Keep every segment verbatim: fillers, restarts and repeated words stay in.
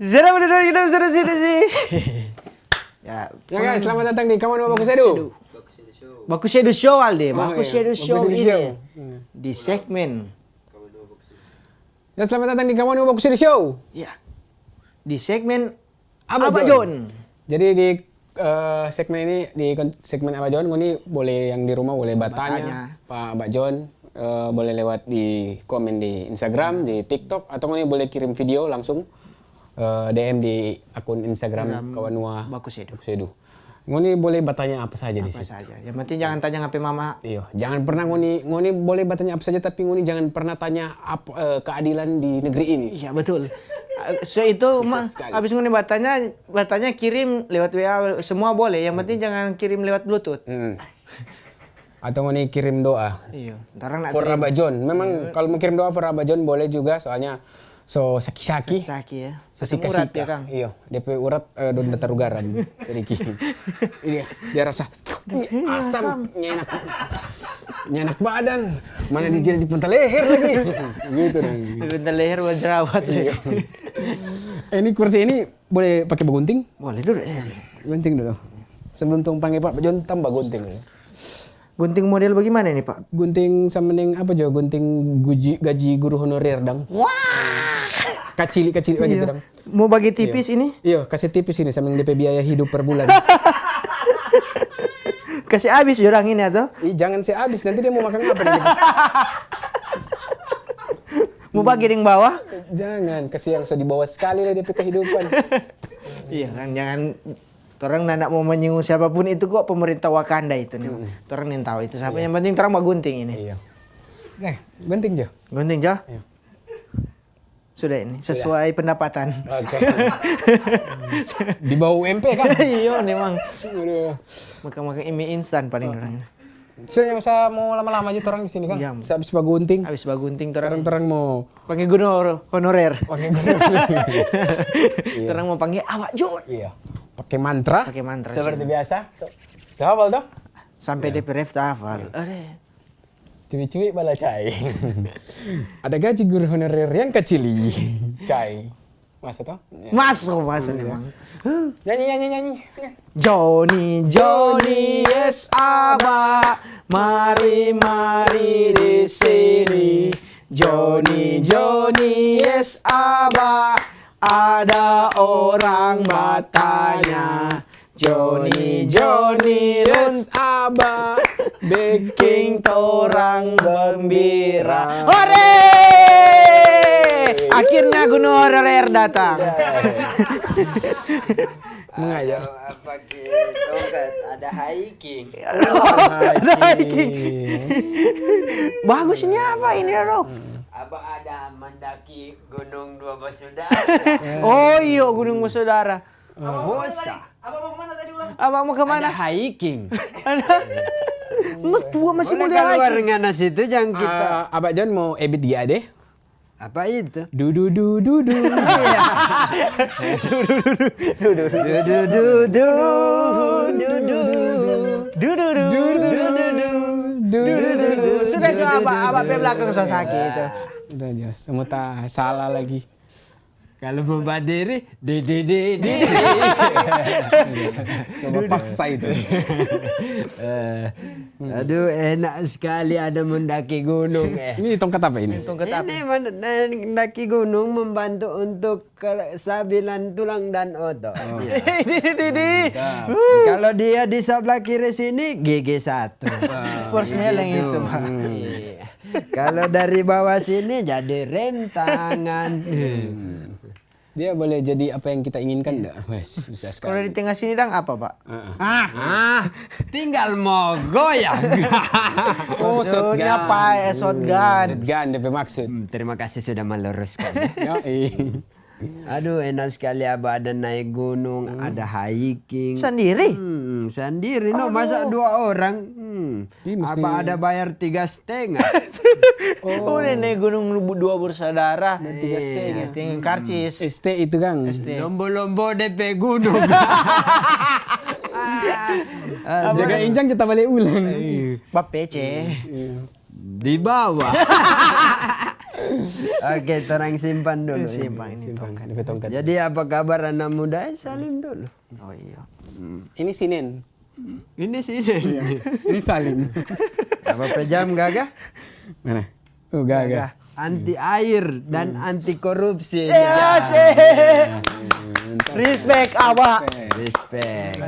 Zero, zero, zero, zero, zero, zero. Ya, Ya guys, selamat datang di Kawan Baku Sedu. Baku Sedu Show, Alde. Oh, Baku iya. Sedu Baku Show Sedu ini. Show. Hmm. Di segmen. Ya, selamat datang di Kawan Baku Sedu Show. Ya. Di segmen Abah Abah John. John. Jadi di, eh, segmen ini, di kon-, segmen Abah John, ngoni boleh yang di rumah boleh batanya Batanya. pa Abah John, eh, boleh lewat di komen di Instagram, di TikTok, atau ngoni boleh kirim video langsung, eh, D M di akun Instagram Instagram Kawanua Baku Sedu. Baku Sedu. Ngoni boleh batanya apa saja di Apa situ. saja. Yang penting jangan tanya ngape mama. Iyo, jangan pernah ngoni, ngoni boleh batanya apa saja, tapi ngoni jangan pernah tanya ap-, eh, keadilan di negeri ini. Iya, betul. Eh, so itu Susah mah sekali. habis ngoni batanya, batanya kirim lewat W A, semua boleh. Yang penting jangan kirim lewat Bluetooth. Hmm. Atau ngoni kirim doa. Iya, ntar nanti For Abah John. Memang Iya. kalau mau kirim doa for Abah John boleh juga, soalnya so saki-saki. Saki-saki ya. So Asam urat sika-sika. ya, Kang? Iyo, depe urat, eh, donda taru garam sedikit. Iya, dia rasa, "Ih, asam, Asam. nyenak, nyenak badan, mana dijilat di punta leher lagi." Gitu dong. Di punta leher buat jerawat. Iya. Eh, ini kursi ini boleh pakai bagunting? Boleh dulu, eh. Gunting dulu. Sebelum tong panggil Pak John, tong bagunting dulu. Gunting model bagaimana ini, Pak? Gunting sama deng apa jo? Gunting guji-, gaji guru honorer dang. Wah! Kacili-kacili bagitu Iya. dang. Mau bagi tipis Iya. ini? Iya, kasih tipis ini sama deng depe biaya hidup per bulan. Kasih habis jo dang ini atau? Ih, jangan se habis, nanti dia mau makan apa dia? Mau bagi deng bawah? Jangan, kasih yang so di bawah sekali lah depe kehidupan. Iya kan, jangan Torang nanda mau menyinggung siapapun itu kok pemerintah Wakanda itu nih. Mm-mm. Torang nintau itu siapa. Iya. Yang penting torang bagunting ini. Iya. Nih, gunting jo. Gunting jo? Iya. Sudah ini, Sudah. sesuai pendapatan. Oke. Di bawah U M P kan? Iya, memang. Aduh. Makan-makan mie instan paling Heeh. orang. Sudah, nggak usah mau lama-lama aja torang di sini kan. Iya. Habis bagunting. Habis bagunting, torang Sekarang torang mau Pangge guru hor-, honorer. Pangge guru. Iya. Torang mau pangge awak John. Iya. Pakai mantra. Pakai mantra, Seperti sih. biasa. So, so hafal toh? Sampai Iya. depe ref ta hafal. Iya. Ade. Cui-cui bala cai. Ada gaji guru honorer yang kacili. Cai. Masuk toh? Iya. Masuk, masuk Iya. memang. Nyanyi, nyanyi, nyanyi. Johnny, Johnny, yes, Abah. Mari, mari di sini. Johnny, Johnny, yes, Abah. Ada orang batanya. Johnny, Johnny, yes, Abah. Biking torang gembira. Hore! Akhirnya Gunung Honorer datang. Mengajar. Ada apa ke tongkat? Ada hiking. Ada hiking. Bagusnya apa ini, Bro? Abah ada mendaki Gunung Dua Bersaudara. Oh iyo, Gunung Bersaudara. Abang mau kemana tadi ulang? Abang mau kemana? Ada hiking. Ada. Mertua masih Boleh muda keluar lagi. Ngana situ, jangan kita. Ah, Abah John mau ebit dia deh. Apa itu? Du, du, du, du, du. Iya. Du, du, du, du, du, du. Du, du, du, du, du, du. Du, du, du, du, du, du. Du, du, du, du. Sudah, coba Abah, Abah pe belakang so sakit itu. Udah, Jos. Kamu tak salah lagi. Kalau mau badiri, di, di, di, di. Coba paksa itu. Eh, aduh, enak sekali ada mendaki gunung, eh. Ini tongkat apa ini? Tongkat apa? Ini men-, mendaki gunung membantu untuk kestabilan tulang dan otot. Oh. Iya. Di, di, di, di. Mantap. Kalau dia di sebelah kiri sini, gigi satu. Wah. Persmeleng itu, Pak. Hmm. Iya. Kalau dari bawah sini jadi rem tangan. Hmm. Dia boleh jadi apa yang kita inginkan ndak? Wes, susah sekali. Kalau di tengah sini dang apa, Pak? Heeh. Ah, ah, tinggal mau goyang. Oh, maksudnya shotgun. Pak, eh, shotgun. Shotgun, depe maksud. Hmm, terima kasih sudah meluruskan. Yoi. Aduh, enak sekali, Abah, ada naik gunung, hmm, ada hiking. Sendiri? Hmm, sendiri. No, aduh, masa dua orang? Hmm. Ih, mesti Abah ada bayar tiga setengah. Oh. Oh, nenek gunung dua bersaudara. Dan tiga setengah. Tiga setengah, karcis. S T itu, Kang. S T. Lombo-lombo depe gunung. Jaga injang kita balik ulang. Iya. Bab P C. Iya. Di bawah. Oke, torang simpan dulu. Simpan ini. Simpan, tongkat. Depe tongkat. Jadi, apa kabar anak muda? Eh, salim dulu. Oh, iya. Ini sinen. Ini sinen. Iya. Ini salim. Apa pe jam, Gaga? Mana? Oh, Gaga. Gaga. Anti air dan anti korupsi. Ya, sih. Respect, Abah. Respect.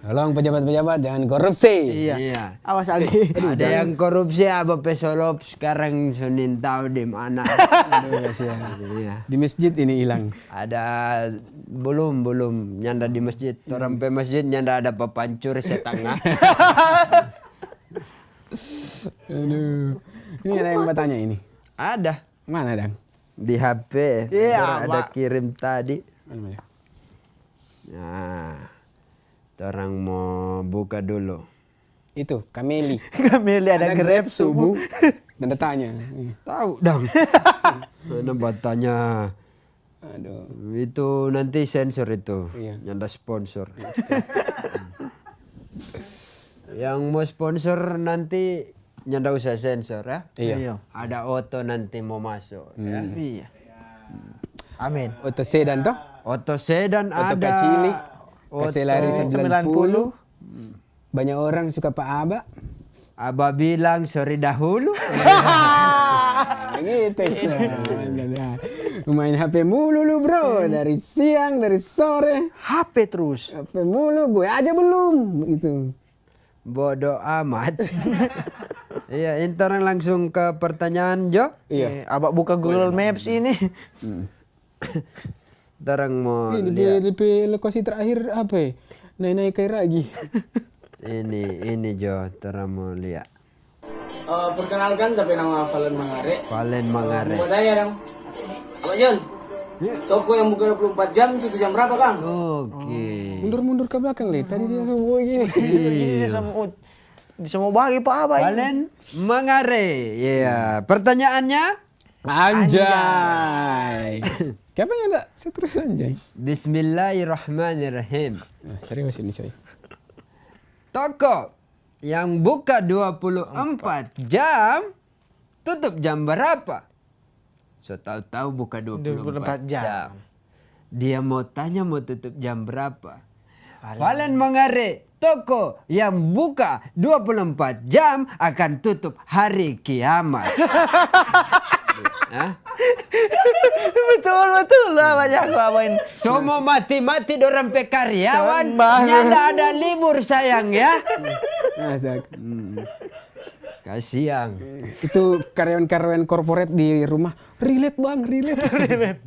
Tolong pejabat-pejabat jangan korupsi. Iya. Iya. Awas, Ali. Ada yang korupsi, Abah pe solop sekarang so nintau di mana. Aduh, kasihan. Iya. Di masjid ini hilang. Ada, belum, belum. Nyanda di masjid. Torang pe masjid nyanda ada papancur setangah. Aduh. Ini ada yang bertanya ini. Ada. Mana, Dang? Di H P. Iya, baru ada kirim tadi. Mana, mana? Nah, torang mo buka dulu. Itu, Kameli. Kameli ada grab subuh. Nanda tanya. Tahu, Dang. Mana batanya? Aduh. Itu nanti sensor itu. Iya. Nyanda sponsor. Yang mau sponsor nanti nyanda usah sensor, ya. Iya. Iya. Ada oto nanti mau masuk, ya. Iya. Amin. Oto sedan, toh? Oto sedan ada. Oto kacili. Kasih lari sembilan puluh. Sembilan puluh. Banya orang suka pa Abah. Abah bilang, "Sori dahulu." Begitu. Main H P mulu lu, bro. Dari siang, dari sore. H P terus. H P mulu, gue aja belum. Begitu. Bodo amat. Iya, ini torang langsung ke pertanyaan, Jo. Iya. Eh, Abah buka Google Maps ini. Torang mo lia. Ini dia pe, dia pe lokasi terakhir apa, eh? Nai-nai kai ragi. Ini, ini, Jo, torang mo lia. Eh, perkenalkan, tapi nama Valen Mangare. Valen Mangare. Eh, mau tanya dong. Abah John, toko yang buka dua puluh empat jam itu jam berapa, Kang? Oke. Mundur-mundur ke belakang, Le. Tadi dia sama gua gini. Iya. Gini dia sama Ut. Bisa mau bagi pa apa ini? Valen Mangare. Iya. Pertanyaannya? Anjay. Kenapa nyanda? Saya terus anjay. Bismillahirrahmanirrahim. Nah, serius ini, coy. Toko yang buka dua puluh empat jam, tutup jam berapa? So tau-tau buka dua puluh empat jam. Dia mau tanya mau tutup jam berapa. Valen Mangare, toko yang buka dua puluh empat jam akan tutup hari kiamat. Hah? Betul, betul lah, banyak gua main. So mo mati-mati dorang pe karyawan, nyanda ada libur, sayang, ya. Kasiang. Itu karyawan-karyawan korporat di rumah, "Relate, Bang, relate." Relate.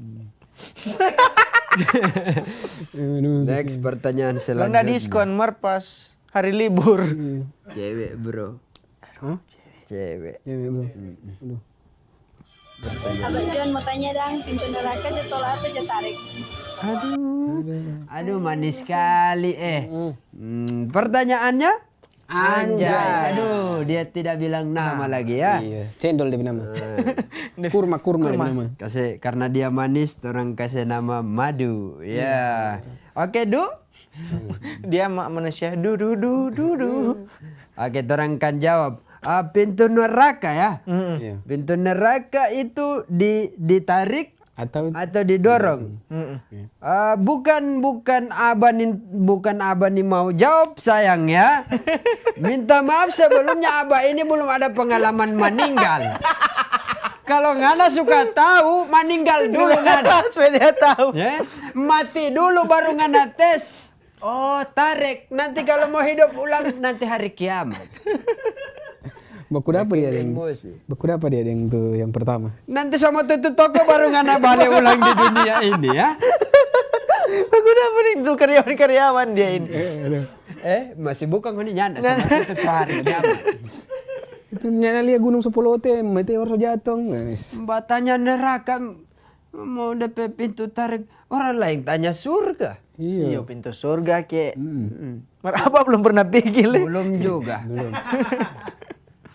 Aduh. Next pertanyaan selanjutnya. Nona diskon, mar pas hari libur. Iya. Cewek, bro. Hah? Cewek. Cewek, bro. Aduh. Abah John, mau tanya dang, pintu neraka ja tolak atau ja tarek? Aduh. Aduh, manis sekali, eh. Hmm, pertanyaannya? Anjay. Anjay. Aduh, dia tidak bilang nama lagi, ya. Iya, cendol dia nama. Kurma, kurma dia nama. Kase, karena dia manis, torang kase nama Madu. Ya. Oke, Du. Dia ma-, manusia. Du, du, du, du, du. Oke, torang kan jawab. Ah, pintu neraka, ya. Iya. Pintu neraka itu di-, ditarik atau didorong. Ah, bukan, bukan Abah ni, bukan Abah ni mau jawab, sayang, ya. Minta maaf sebelumnya, Abah ini belum ada pengalaman meninggal. Kalau ngana suka tahu, meninggal dulu ngana. Supaya dia tahu. Ya? Mati dulu baru ngana tes. Oh, tarek. Nanti kalau mau hidup ulang, nanti hari kiamat. Baku dapa dia deng, emosi. Baku dapa dia deng tu yang pertama? Nanti sama tutup toko baru ngana bale ulang di dunia ini, ya. Baku dapa deng tu karyawan-karyawan dia ini. Eh, aduh. Eh, masih buka ngoni nyanda sama tutup sehari, kiamat. Itu nyanda lia Gunung Sapolote, meteor so jatong, guys. Batanya neraka, mau depe pintu tarek, orang lain tanya surga. Iya. Iyo, pintu surga ke. Mm. Mar apa belum pernah pigi, le? Belum juga. Belum.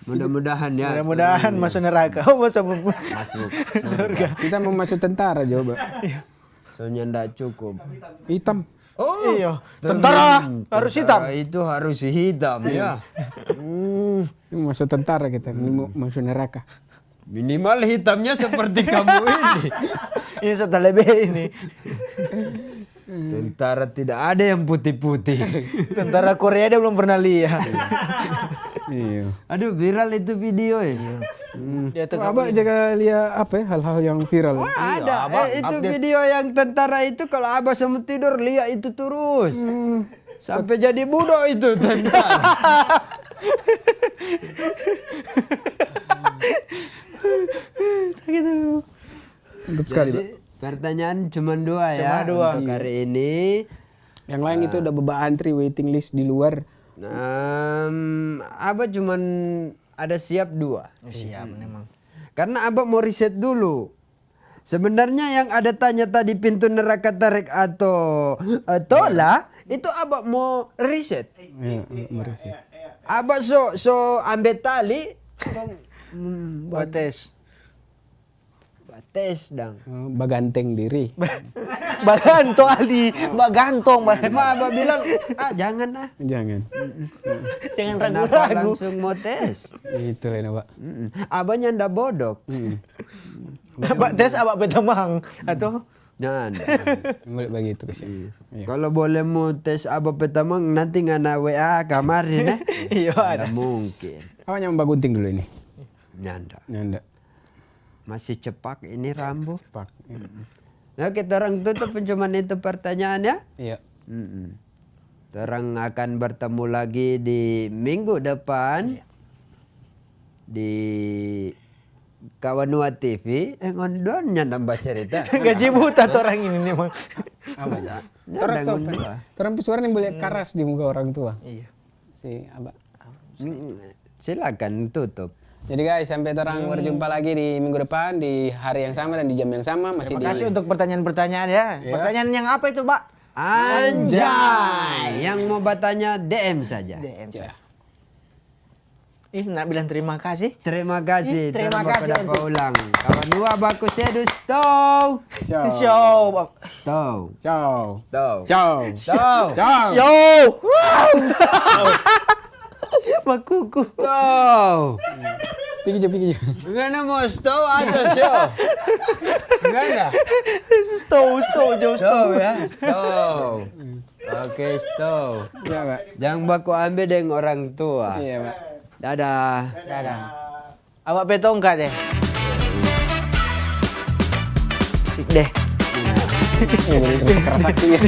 Mudah-mudahan ya. Mudah-mudahan masuk neraka. Oh, masuk, masuk surga. Kita mau masuk tentara, coba. Iya. Soalnya ndak cukup. Hitam. Oh, iyo. Tentara harus hitam. Tentara itu harus hitam, ya. Hmm. Ini masuk tentara kita, ini mau masuk neraka. Minimal hitamnya seperti kamu ini. Ini setelah B ini. Tentara tidak ada yang putih-putih. Tentara Korea dia belum pernah lihat. Iya. Aduh, viral itu video ya. Hmm. Dia tuh Wah, abang kamu jaga lihat apa ya, hal-hal yang viral. Wah, Iya, ada. Abang Eh, itu update. Video yang tentara itu, kalau abang sama tidur, lihat itu terus. Hmm. Sampai jadi budak itu tentara. Sakit aku. Mantap sekali, Jadi, Pak. Pertanyaan cuma dua ya Cuma dua. Untuk hari ini. Yang lain itu Ah. Udah beba antri waiting list di luar. Em, Abah cuman ada siap dua. Siap memang. Karena Abah mau riset dulu. Sebenarnya yang ada tanya tadi pintu neraka tarik atau eh, tola, itu Abah mau riset. Iya, iya, mau riset. Abah so so ambe tali, kong, hmm, Bates. Bates dang. Eh, baganteng diri. Bagantong, Aldi. Bagantong, bagantong. Cuma Abah bilang, "Ah, jangan ah." Jangan. Jangan Kenapa ragu-ragu. Langsung mau tes? Itu lah, Pak. Mm-mm. Abah nyanda bodok. Mm. Abah tes, Abah pe tamang. Atau? Nyanda. Mulai begitu, kasihan. Iya. Iya. Kalau boleh mau tes Abah pe tamang, nanti ngana W A kamari, nah. Iya, ada. Nggak mungkin. Apa yang bagunting dulu ini? Nyanda. Nyanda. Masih cepak ini rambu. Cepak, iya. Nah, kita orang tutup cuman itu pertanyaan ya. Iya. Mm-mm. Torang akan bertemu lagi di minggu depan Iya. di Kawanua T V. Eh, ngon dua nya nambah cerita. Gaji buta tu orang ini memang. Apa? Nya Torang ada sopan. Ngon dua. Torang pe suara yang boleh karas di muka orang tua. Iya. Si Abah. Mm, silakan tutup. Jadi guys, sampai torang berjumpa lagi di minggu depan, di hari yang sama dan di jam yang sama, masih Terima di kasih untuk pertanyaan-pertanyaan ya. Ya. Pertanyaan yang apa itu, Pak? Anjay. Yang mau bertanya, D M saja. D M Ya. saja. Ih, nak bilang terima kasih. Terima kasih. Ih, terima Terima kasih, kasih Aunty. Ulang. Kawanua baku sedus, tau. Show. Show, Bab. Tau. Show. Tau. Show. Tau. Show. Show. Bakuku. Tau. Pigi jo, pigi jo. Ngana mau stau atau show? Ngana? Stau, stau, jo, Stau stau. Ya, stau. Oke, stau. Ya, Pak. Jang baku ambe deng orang tua. Iya, Pak. Dadah. Dadah. Awak pe tongkat deh. Sip deh. Iya, bener, keras aku ya.